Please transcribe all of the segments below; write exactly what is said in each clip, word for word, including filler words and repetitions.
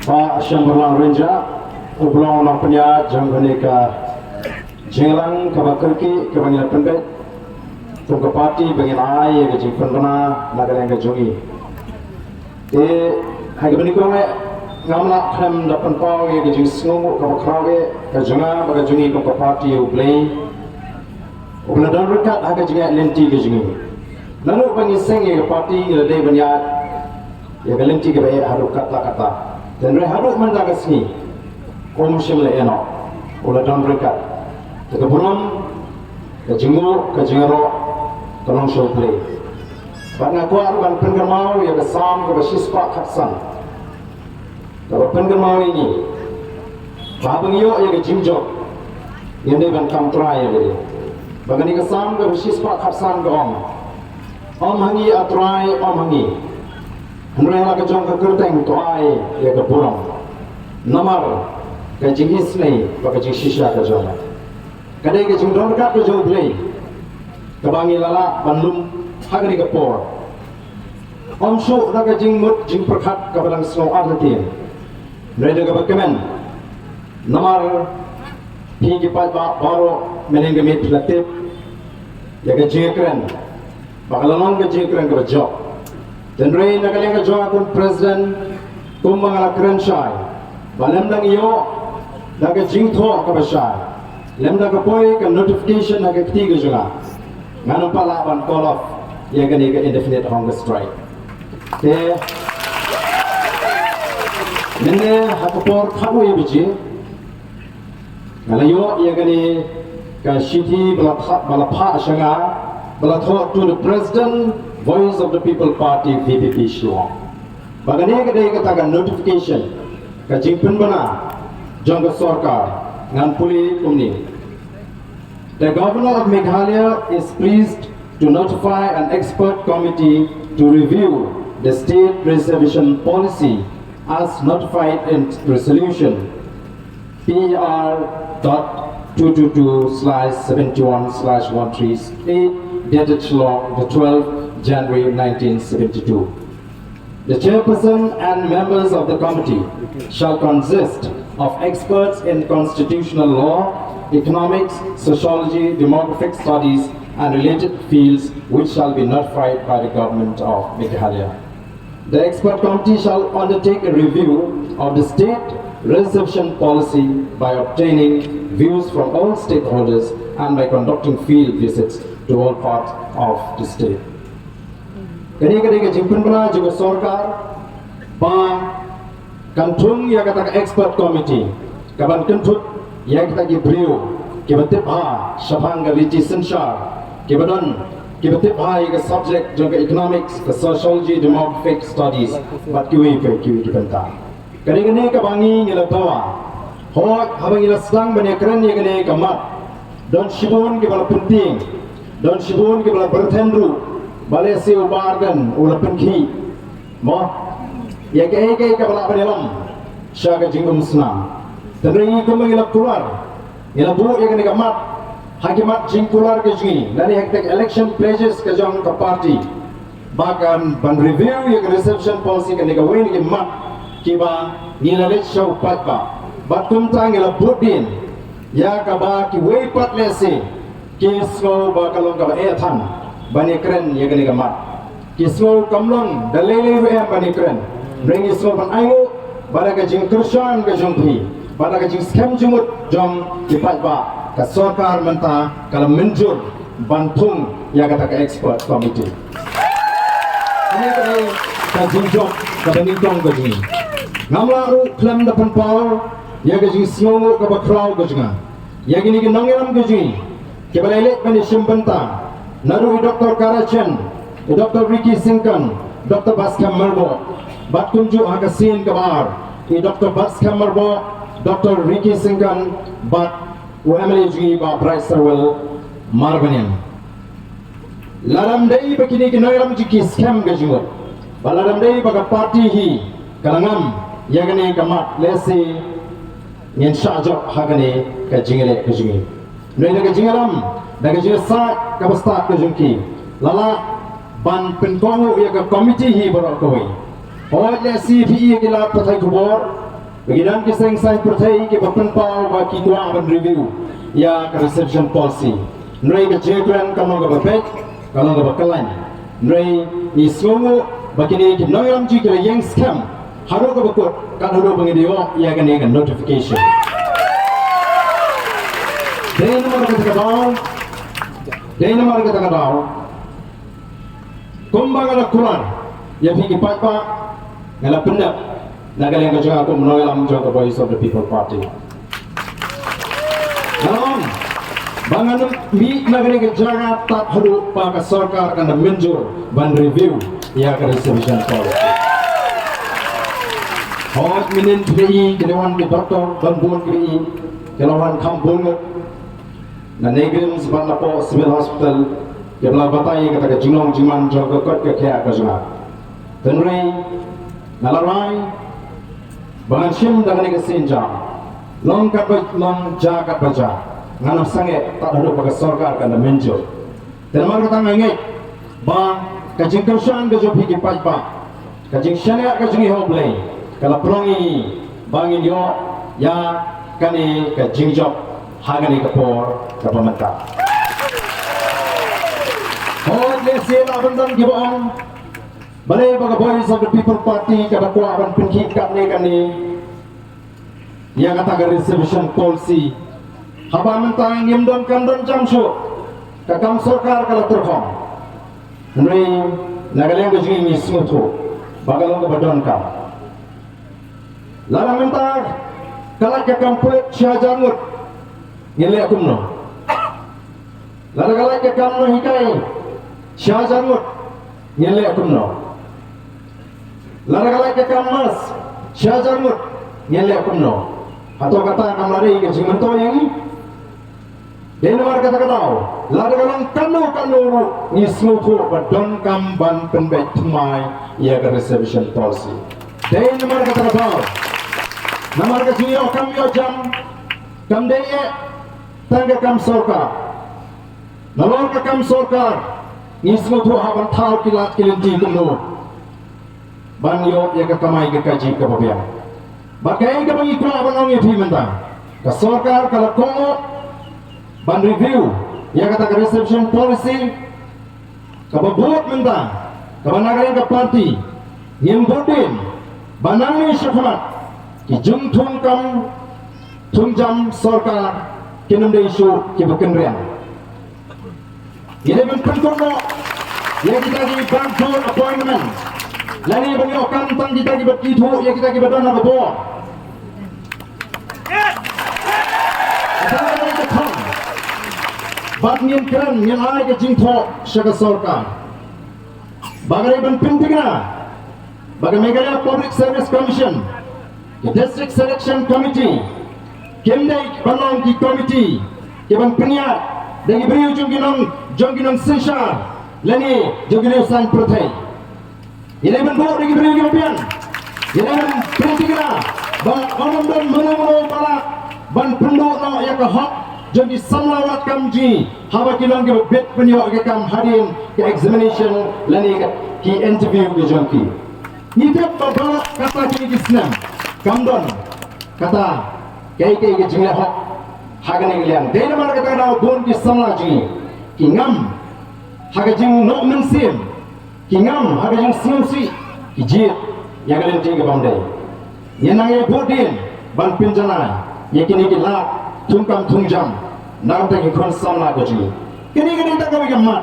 Bah Shembarlang Rynjah, u ba long nongpynïaid jong kane ka jingïalang kaba kyrkieh kaba ngi la pynbeit kum ka party ba ngin ai ïa ka jingpynbna na ka liang ka jong ngi. Te ha kaba nyngkong eh ngam lah khlem da pynpaw ïa ka jingsngewnguh kaba khraw eh ka jong nga bad ka jong ngi kum ka party ïa U Blei uba la don ryngkat ha ka jingïaid lynti ka jong ngi. Naduh ba ngi seng ïa ka party ngi la dei ban ïaid ïa ka lynti kaba eh haduh katba katba. Hynrei haduh mynta ka sngi um shym la ïehnoh, u la don ryngkat. Te ka burom, ka jingnguh, ka jingïaroh ka long sha U Blei. Bad nga kwah ruh ban pynkynmaw ïa ka Salm kaba shispah khatsan kaba pynkynmaw ïa ngi ba haba ngi ïoh ïa ka jingjop ngin dei ban kam trai ïa lade. Ba kane ka Salm kaba shispah khatsan ka ong, ym ha ngi A Trai, ym ha ngi, hynrei ha la ka jong ka kyrteng to ai ïa ka burom. Namar ka jingisynei bad ka jingshisha ka jong me ka dei ka jingdon ryngkat ka jong U Blei kaba ngi la lah ban lum ha kane ka por. Ym shuh da ka jingmut jingpyrkhat kaba dang sngew artatien, hynrei da kaba kmen. Namar phi ki paidbah baroh mynhynnin ka miet phi la tip ïa ka jingkren ba ka la long ka jingkren kaba jop. Hynrei na ka liang ka jong nga kum president, kumba nga la kren shai, ba lymda ngi ïoh da ka jingthoh kaba shai, lymda ka poi ka notification ha ka kti ka jong nga, ngan ym pat lah ban call off ïa kane ka indefinite hunger strike. Te mynne ha ka por khatwei baje nga la ïoh ïa kane ka shithi ba la phah, ba la phah sha nga, ba la thoh, to the President, Voice of the People Party, V P P Shillong. Ba kane ka dei kata ka notification, ka jingpynbna jong ka sorkar. Ngan pule kumne. The Governor of Meghalaya is pleased to notify an expert committee to review the state reservation policy as notified in resolution P R dot two two two slash seventy-one slash one three eight, dated Shillong, the twelfth January nineteen seventy-two. The chairperson and members of the committee shall consist of experts in constitutional law, economics, sociology, demographic studies, and related fields, which shall be notified by the Government of Meghalaya. The expert committee shall undertake a review of the state reservation policy by obtaining views from all stakeholders and by conducting field visits to all parts of the state. Kane ka dei ka jingpynbna jong ka sorkar ba kan thung ïa kata ka expert committee kaban kynthup ïa kita ki briew kiba tip bha shaphang ka riti synshar, kiba don, kiba tip bha ïa ka subject jong ka economics, ka sociology, demographic studies bad kiwei pa kiwei ki bynta. Ka dei kane kaba ngi ngi la dawa. Hooid, haba ngi la sdang ban ïakren ïa kane ka mat, don shibun kiba la pyntieng, don shibun kiba la pyrthen ruh ba lehse u Bah Ardent u la pynkhih, mo, ïa kaei kaei kaba lah ban ïalam sha ka jingumsnam. Hynrei ngi kumba ngi la kular, ngi la buh ïa kane ka mat ha ki mat jingkular ka jong ngi lane ha kita ki election pledges ka jong ka party ba kan ban review ïa ka reservation policy. Kane kawei na ki mat kiba ngi la leit sha u paidbah. Bad kumta ngi la bud dien ïa kaba kiwei pat lehse ki sngew ba ka long kaba eh than ban ïakren ïa kane ka mat. Ki sngew kam long da lei lei ruh em ban ïakren. Hynrei ngi sngew ban ainguh ba da ka jingkyrshan ka jong phi, ba da ka jingskhem jingmut jong ki paidbah, ka sorkar mynta ka la mynjur ban thung ïa kata ka expert committee. Kane ka dei ka jingjop kaba nyngkong ka jong ngi. Ngam lah ruh khlem da pynpaw ïa ka jingsngewnguh kaba khraw ka jong nga ïa kine ki nongïalam ka jong ngi kiba la leit ban ïashim bynta, naduh i Doktor Kara Chen, i Doktor Ricky Syngkon, Doktor Batskhem Myrboh, bad kumjuh ha ka sien kaba ar i Doktor Batskhem Myrboh, Doktor Ricky Syngkon bad u M L A jong ngi Bah Brightstarwell Marbaniang. Lada ym dei ba kine ki nongïalam jong ki skhem ka jingmut, bad lada ym dei ba ka party hi ka la ngam ïa kane ka mat, lehse ngin shah jop ha kane ka jingïaleh ka jong ngi. Hynrei da ka jingïalam, da ka jingïasaid kaba stad ka jong ki, la lah ban pynkohnguh ïa ka committee hi baroh kawei. Hooid, lehse phi ïohi ha ki lad pathai khubor Ba ki don ki seng saiñ pyrthei kiba pynpaw ba ki kwah ban review ïa ka reservation policy. Hynrei ka jingkren ka long kaba beit, ka long kaba khlaiñ. Hynrei ngi sngewnguh ba kine ki nongïalam jong ngi ki la ïeng skhem haduh kaba kut, kat haduh ba ngi da ïoh ïa kane ka notification. Dei namar kata ka daw, dei namar kata ka daw, kumba nga la kular ïa phi ki paidbah, nga la pyndep na ka liang ka jong nga kum u nongïalam jong ka Voice of the People Party. Nga la ong ba ngan ym mih na kane ka jaka tad haduh ba ka sorkar kan da mynjur ban review ïa ka reservation policy. Hooid, mynnin phi i ki la wan ki doktor bun bun, phi i ki la wan kham bun ngut na NEIGRIHMS bad napoh Civil Hospital, kiba la batai ïa kata ka jinglong jingman jong ka koit ka khiah ka jong nga. Hynrei nga la rai ba ngan shim da kane ka sienjam, long katba long, jia katba jia, ngan ym sangeh tad haduh ba ka sorkar kan da mynjur. Te namar kata nga ngeit ba ka jingkyrshan ka jong phi ki paidbah, ka jingshaniah ka jong ngi ha U Blei, ka la pynlong ïa ngi ba ngin ïoh ïa kane ka jingjop ha kane ka por kaba mynta. Hooid, lehse lah ban don kiba ong, balei ba ka Voice of the People Party ka da kwah ban pynkhih katne katne ïa kata ka reservation policy, haba mynta ngim don kam don jam shuh, ka kam sorkar ka la tyrkhong. Hynrei na ka liang ka jong ngi, ngi sngewthuh ba ka long kaba donkam. Lada mynta ka lait ka kam pulit shi hajar ngut, ngin leh kumno? Lada ka lait ka kam nonghikai shi hajar ngut, ngin leh kumno? Lada ka lait ka kam nurse shi hajar ngut, ngin leh kumno? Hato kata kam la dei ka jingmyntoi ïa ngi? Dei namar kata ka daw, lada ka long kano kano ruh, ngi sngewthuh ba donkam ban pynbeit thymmai ïa ka reservation policy. Dei namar kata ka daw, namar ka jingïoh kam ïoh jam kam dei eh tang ka kam sorkar. Nalor ka kam sorkar, ngi sngewthuh hap ban thaw ki lad ki lynti kumno ban ïoh ïa ka kamai ka kajih kaba biang. Bad kaei kaba ngi kwah ban ong ïa phi mynta, ka sorkar ka la kohnguh ban review ïa kata ka reservation policy. Kaba bud mynta, kaba na ka liang ka party, ngim bud dien ba nangne shakhmat ki jingthung kam thung jam sorkar kin ym dei shuh kiba kynriang. Ngi dei ban pynkut noh ïa kita ki backdoor appointment, lane ban ïoh kam tang kita kiba ithuh ïa kita kiba don ha ka bor. Bad ngin kren, ngin ai ka jingthoh sha ka sorkar ba ka dei ban pynthikna ba ka Meghalaya Public Service Commission, ka District Selection Committee, kim dei ban long ki committee kiban pynïaid da ki briew jong ki nong, jong ki nongsynshar lane jong ki riew saiñ pyrthei. Ngi dei ban buh da ki briew kiba biang. Ngi dei ban pynthikna ba ym don mano mano ba lah ban pynduh noh ïa ka hok jong ki samla wad kam jong ngi haba ki long kiba bit ban ïoh ïa ka kam hadien ka examination lane ka, ki interview ka jong ki. Ngi tip ba baroh kata kine ki snem kam don kata kaei kaei ka jingleh hok ha kane ka liang. Dei namar kata ka daw bun ki samla jong ngi ki ngam ha ka jingnoh mynsiem, ki ngam ha ka jingsngewsih, ki jied ïa ka lynti kaba ym dei. Ngin nang ïa buh dien ban pynjanai ïa kine ki lad thung kam thung jam na ka bynta ki khun samla ka jong ngi. Kane ka dei tang kawei ka mat.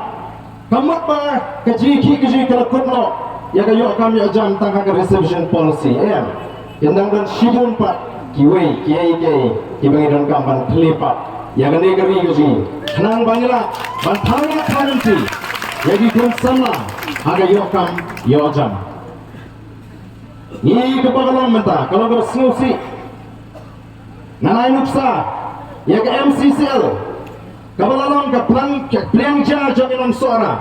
Ka mut ba ka jingïakhih ka jong ngi ka la kut noh ïa ka ïoh kam ïoh jam tang ha ka reservation policy, em. Kin dang don shibun pat kiwei kiei kiei kiba ngi donkam ban plie pat ïa kane ka ri ka jong ngi, khnang ba ngi lah ban thaw ïa ka lynti ïa ki khun samla ha ka ïoh kam ïoh jam. Ngi kaba ka long mynta ka long kaba sngewsih. Ngan ai nuksa ïa ka M C C L kaba la long ka plang, ka pliang ja jong ki nong Sohra,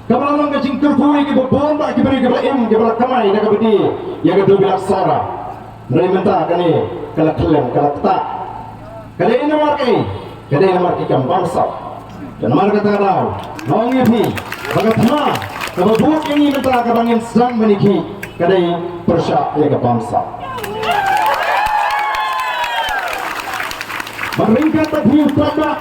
kaba la long ka jingkyrkhu ïa kiba bun bha ki briew kiba im kiba la kamai da kaba die ïa ka dewbilat Sohra. Hynrei mynta kane ka la kylleng, ka la ktah. Ka dei namar kaei? Ka dei namar ki kam bamsap. Te namar kata ka daw nga ong ïa phi ba ka thma kaba bud ïa ngi mynta kaba ngin sdang ban ïakhih ka dei pyrshah ïa ka bamsap. Ba ryngkat bad hi u Kotbah.